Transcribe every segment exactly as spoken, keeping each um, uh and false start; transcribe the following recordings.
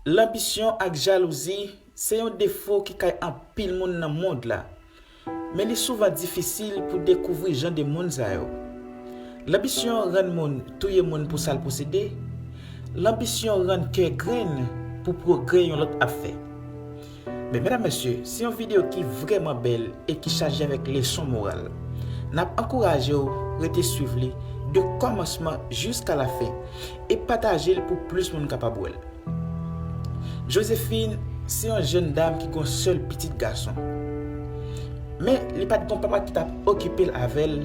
Lanbisyon ak jalouzi se yon defo ki kay anpil moun nan mond la, men li souvan difisil pou dekouvri jan de moun sa yo. Lanbisyon rann moun touye moun pou sa l posede. Lanbisyon rann kè grenn pou pwogrè yon lòt ap fè. Men medam, mesye, se yon videyo ki vrèman bèl e ki chaje avèk leson moral. N ap ankouraje w rete swiv li de kòmansman jiska lafen e pataje l pou plis moun kapab wè l. Josephine se yon jèn dam ki gen yon sèl pitit gason. Men li pa t gen yon papa ki t ap okipe l avè l.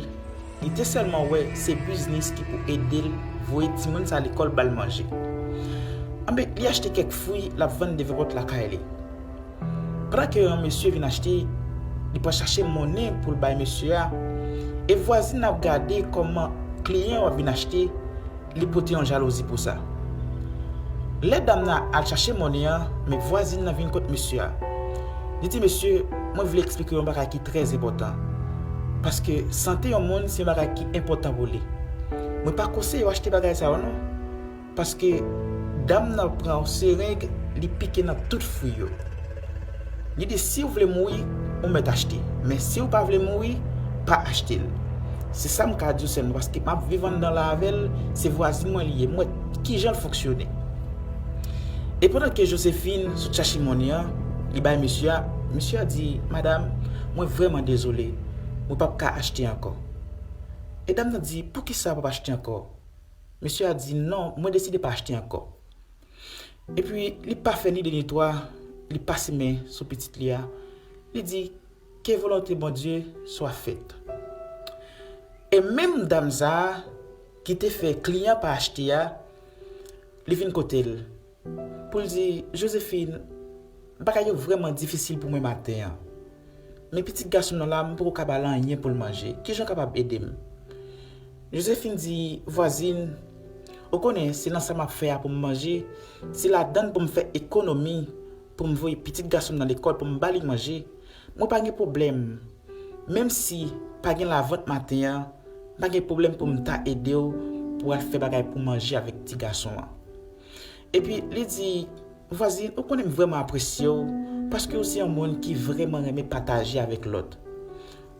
Li te sèlman wè se biznis ki pou ede l voye timoun sa lekòl, ba l manje. Anben, li achte kèk fwi, l ap vann devè pòt lakay li. Pandan ke yon mesye vin achte, li pral chache monnen pou l bay mesye a, e vwazin nan ap gade kòman kliyan yo ap vin achte, li pote yon jalouzi pou sa. Lè dam nan al chache monnen an, men vwazin nan vin kot mesye a. Li di, "Mesye, mwen vle eksplike yon bagay ki trè enpòtan. Paske sante yon moun se yon bagay ki enpòtan pou li. Mwen pa konseye w achte bagay sa yo non. Paske dam nan pran yon sereng, li pike nan tout fwi yo." Li di, "Si w vle mouri, ou mèt achte. Men si w pa vle mouri, pa achte l." Se sa m ka di w sèlman, paske m ap viv anndan la avè l, se vwazin mwen li ye, m wè kijan l fonksyone. E pandan ke Josephine sot chache monnen an, li bay mesye a, mesye a di, "Madam, mwen vrèman dezole, mwen p ap ka achte ankò." E dam nan di, "Poukisa w p ap achte ankò?" Mesye a di, "Non, mwen deside pa achte ankò." Epi, li pa fè ni de ni twa, li pase men sou pitit li a. Li di, "Que volonté Bondye soit faite." E menm dam sa a, ki te fè kliyan pa achte a, li vin kote l pou l di, "Josephine, bagay yo vrèman difisil pou mwen maten an. Men pitit gason m nan la, m poko ka ba l anyen pou l manje. Kijan w kapab ede m?" Josephine di, "Vwazin, ou konnen se nan sa m ap fè a pou m manje, se ladan l pou m fè ekonomi, pou m voye pitit gason m nan lekòl, pou m ba li manje. Mwen pa gen pwoblèm. Menm si pa gen lavant maten an, m pa gen pwoblèm pou m ta ede w pou w al fè bagay pou manje avèk ti gason an." Epi li di, "Vwazin, ou konnen m vrèman apresye w, paske ou se yon moun ki vrèman renmen pataje avèk lòt.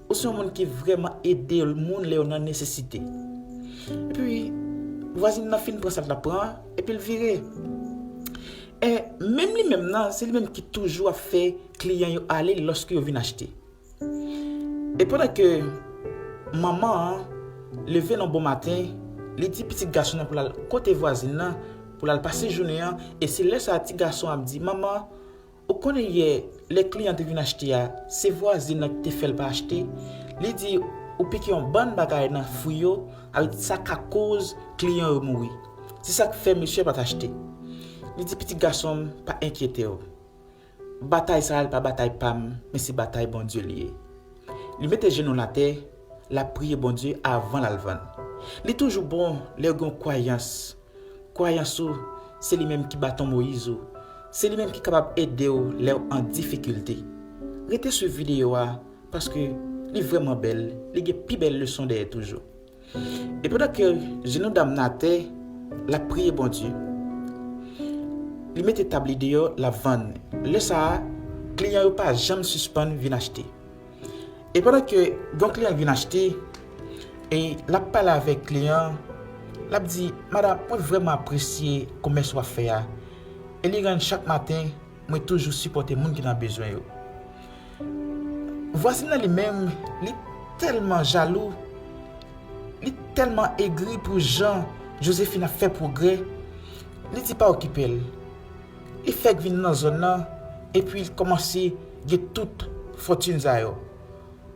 Ou se yon moun ki vrèman ede moun lè yo nan nesesite." Epi, vwazin nan fin pran sa l t ap pran an, epi l vire. E menm li menm nan, se li menm ki toujou ap fè kliyan yo ale lòske yo vin achte. E pandan ke manman an leve nan bon maten, li di pitit gason nan pou l al kote vwazin nan, pou l al pase jounen an, e se lè sa a ti gason ap di, "Manman, ou konnen yè, lè kliyan te vin achte a, se vwazin nan ki te fè l pa achte. Li di ou pike yon bann bagay nan fwi yo, al sa ka koz kliyan yo mouri. Se sa k fè mesye a pa t achte." Li di, "Pitit gason m, pa enkyete w. Batay sa a, li pa batay pa m, men se batay Bondye li ye." Li mete jenou l atè, l ap priye Bondye avan l al vann. Li toujou bon lè w gen yon kwayans. Kwayans ou, se li menm ki baton Moyiz ou. Se li menm ki kapab ede w lè w an difikilte. Rete swiv videyo a, paske li vrèman bèl, li gen pi bèl leson dèyè toujou. E pandan ke jenou dam nan atè, l ap priye Bondye. Li mete tab li deyò, l ap vann. Lè sa a, kliyan yo pa janm sispann vin achte. E pandan ke yon kliyan vin achte, e l ap pale avèk kliyan an, l ap di, "Madam, mwen vrèman apresye komès w ap fè a." E li rann chak maten, mwen toujou sipòte moun ki nan bezwen yo. Vwazin nan li menm, li tèlman jalou, li tèlman egri pou jan Josephine ap fè pwogrè, li di pa okipe l. Li fèk vin nan zòn nan, epi l kòmanse gen tout fòtin sa yo.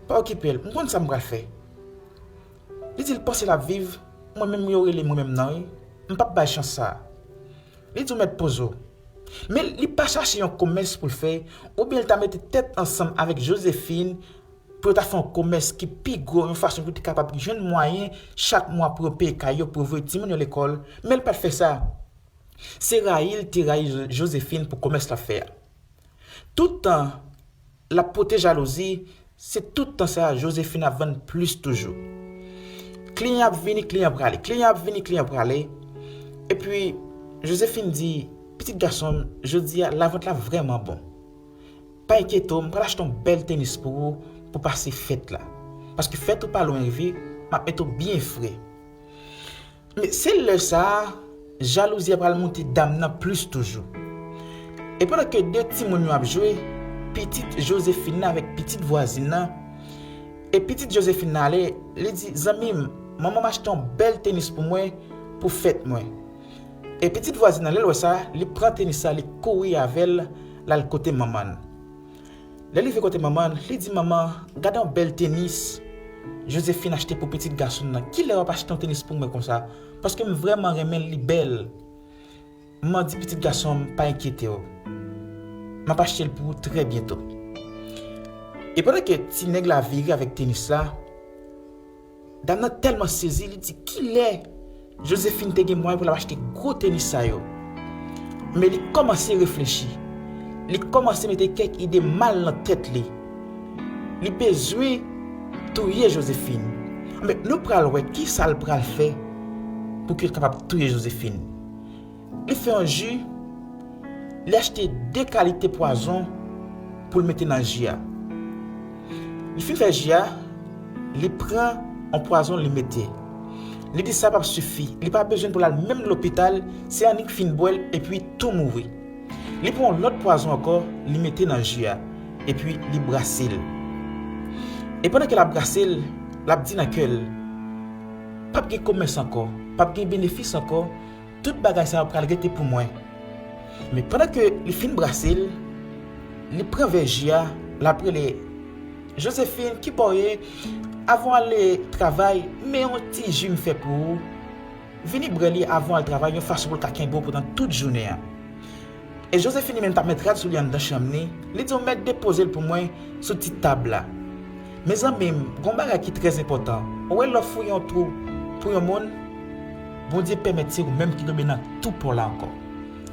Pa okipe l, m konn sa m pral fè. Li di l panse l ap viv, mwen menm yo rele mwen menm nan wi. M p ap bay chans sa a. Li di w mèt poze w. Men li pa chache yon komès pou l fè, oubyen l ta mete tèt ansanm avèk Josephine pou yo ta fè yon komès ki pi gwo, yon fason pou yo te kapab jwenn mwayen chak mwa pou yo peye kay yo, pou yo voye timoun yo lekòl, men l pa t fè sa. Se rayi l te rayi Jo-, Josephine pou komès l ap fè a. Tout tan l ap pote jalouzi, se tout tan sa a Josephine ap vann plis toujou. Kliyan ap vini, kliyan prale, kliyan ap vini, kliyan prale. Epi, Josephine di, Pitit gason m, jodi a, lavant la vrèman bon. Pa enkyete w, m pral achte yon bèl tenis pou ou, pou pase fèt la. Paske fèt ou pa lwen rive, m ap mete w byen fre. Men se lè sa a, jalouzi a pral moute dam nan plis toujou. E pandan ke de timoun yo ap jwe, pitit Josephine nan avèk pitit vwazin nan, e pitit Josephine nan ale, li di, "Zanmi m, manman m achte yon bèl tenis pou mwen, pou fèt mwen." E pitit vwazin nan, lè l wè sa, li pran tenis la, li kouri avè l, l al kote manman l. Lè l rive kote manman l, li di, "Manman, gade yon bèl tenis Josephine achte pou pitit gason l nan. Kilè w ap achte yon tenis pou mwen konsa? Paske m vrèman renmen l, li bèl." Manman di, "Pitit gason m, pa enkyete w. M ap achte l pou ou trè byento." E pandan ke ti nèg la vire avèk tenis la, dam nan tèlman sezi, li di, "Kilè Josephine te gen mwayen pou l ap achte gwo tenis sa yo?" Men li kòmanse reflechi. Li kòmanse mete kèk ide mal nan tèt li. Li bezwen touye Josephine. Men nou pral wè kisa l pral fè pou ke l kapab touye Josephine. Li fè yon ji, li achte de kalite pwazon pou l mete nan ji a. Li fin fè ji a, li pran yon pwazon, li mete. Li di sa p ap sifi, li pa bezwen pou l al menm lopital, se annik fin bwè l epi tou mouri. Li pran yon lòt pwazon ankò, li mete nan ji a, epi li brase l. E pandan ke l ap brase l, l ap di nan kè l, "P ap gen komès ankò, p ap gen benefis ankò, tout bagay sa yo pral rete pou mwen." Men pandan ke li fin brase l, li pran vè ji a, l ap rele, "Josephine, kibò w ye? Avan w ale travay, men yon ti ji m fè pou ou. Vini bwè li avan w al travay, yon fason pou l ka kenbe w pandan tout jounen an." E Josephine li menm t ap met rad sou li anndan chanm li, li di, "Ou mèt depoze l pou mwen sou ti tab la." Men zanmi m, gen yon bagay ki trè enpòtan. Ou wè lè w fouye yon twou pou yon moun, Bondye pèmèt se ou menm ki tonbe nan twou pò la ankò.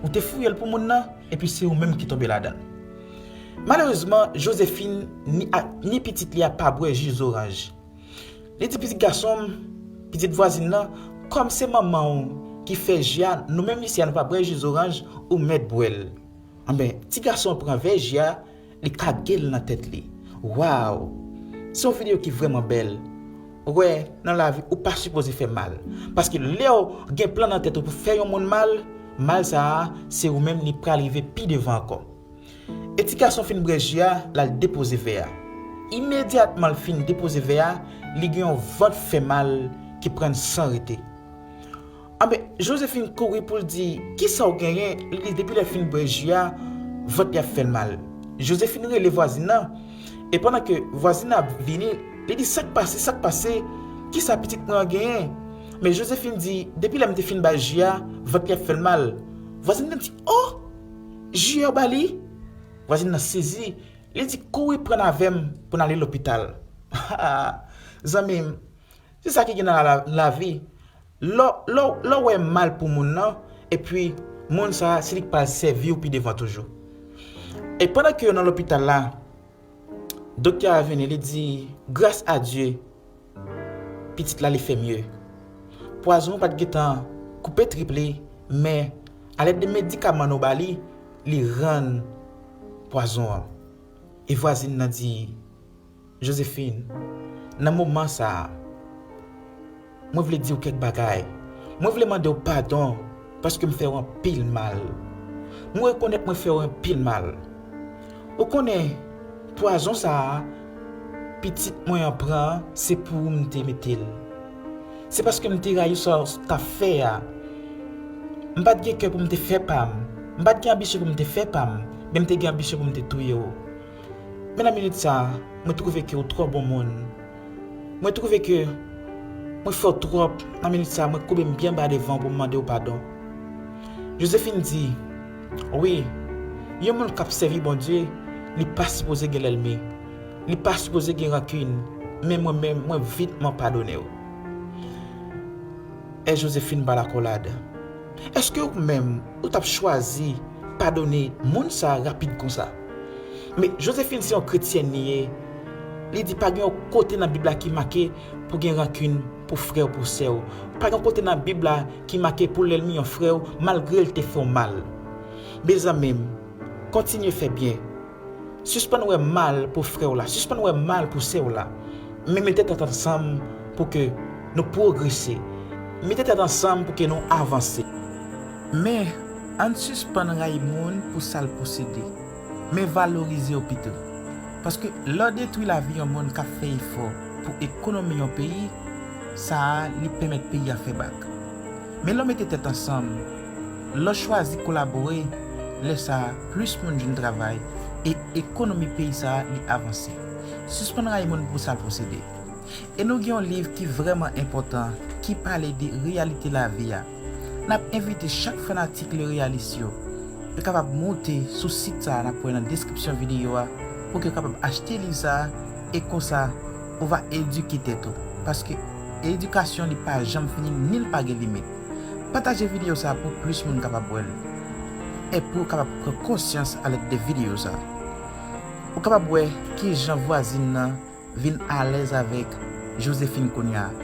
Ou te fouye l pou moun nan, epi se ou menm ki tonbe ladan l. Malerezman, Josephine ni, a, ni pitit li a pa bwè ji zoranj. Li di, "Pitit gason m, pitit vwazin nan, kòm se manman w ki fè ji a, nou menm isi a nou pa bwè ji zoranj, ou mèt bwè l." Anben, ti gason an pran vè ji a, li kage l nan tèt li. Waw! Se yon videyo ki vrèman bèl. Ou wè, nan lavi, ou pa sipoze fè mal. Paske lè w gen plan nan tèt ou pou fè yon moun mal, mal sa a, se ou menm li pral rive pi devan ankò. E ti gason fin bwè ji a, l al depoze vè a. Imedyatman l fin depoze vè a, li gen yon vant fè mal ki pran l san rete. Anben, Josephine kouri pou l di, "Kisa w genyen?" Li di, depi lè l fin bwè ji a, vant li ap fè l mal. Josephine rele vwazin nan, e pandan ke vwazin nan ap vini, li di, "Sa k pase? Sa k pase? Kisa pitit mwen an genyen?" Men Josephine di, "Depi lè m te fin bay ji a, vant li ap fè l mal." Vwazin nan di, "O! Ji a w ba li?" Vwazin nan sezi, li di, "Kouri pran n avè m pou n ale lopital." Zanmi m, se sa ki gen nan la, lavi. Lè, lè, lè w wè mal pou moun nan, epi moun sa a, se li k pral sèvi w pi devan toujou. E pandan ke yo nan lopital la, doktè a vini, li di, "Gras a Dye, pitit la li fè mye. Pwazon an pa t gentan koupe trip li, men alèd de medikaman nou ba li, li rann pwazon an." E vwazin nan di, "Josephine, nan moman sa a, mwen vle di w kèk bagay. Mwen vle mande w padon paske m fè w anpil mal. Mwen rekonèt mwen fè w anpil mal. Ou konnen, pwazon sa a, pitit mwen an pran an, se pou ou m te mete l. Se paske m te rayi sa w t ap fè a. M pa t gen kè pou m te fè pa m. M pa t gen anbisyon pou m te fè pa m, men m te gen anbisyon pou m te touye w. Men nan minit sa a, mwen twouve ke w twò bon moun. Mwen twouve ke mwen fè w twòp. Nan minit sa a, mwen koube m byen ba devan w pou m mande w padon." Josephine di, "Wi, yon moun k ap sèvi Bondye, li pa sipoze gen lènmi. Li pa sipoze gen rankin. Men mwen menm, mwen vitman padone w." E Josephine ba l akolad. Èske ou menm, ou t ap chwazi padone moun sa a rapid konsa? Men Josephine se yon kretyèn li ye. Li di pa gen yon kote nan Bib la ki make pou gen rankin pou frè w, pou sè w. Pa gen yon kote nan Bib la ki make pou lènmi yon frè w, malgre l te fè w mal. Mezanmi m, kontinye fè byen. Sispann wè mal pou frè w la, sispann wè mal pou sè w la. Men mete tèt ansanm pou ke nou pwogrese. Mete tèt ansanm pou ke nou avanse. Men, ann sispann rayi moun pou sa l posede. Men valorize yo pito. Paske lè w detwi lavi yon moun k ap fè efò pou ekonomi yon peyi, sa a li pèmèt peyi a fè bak. Men lè w mete tèt ansanm, lè w chwazi kolabore, lè sa a plis moun jwenn travay e ekonomi peyi sa a li avanse. Sispann rayi moun pou sa l posede. E nou gen yon liv ki vrèman enpòtan, ki pale de reyalite lavi a. N ap envite chak fanatik Le Réaliste yo, yo kapab moute sou sit sa a n ap wè nan deskripsyon videyo a, pou ke yo kapab achte liv sa a, e konsa, ou va edike tèt ou. Paske edikasyon li pa janm fini, ni l pa gen limit. Pataje videyo sa a pou plis moun kapab wè l. E pou yo kapab pran konsyans alèd de videyo sa a. Ou kapab wè kijan vwazin nan vin alèz avèk Josephine kounye a.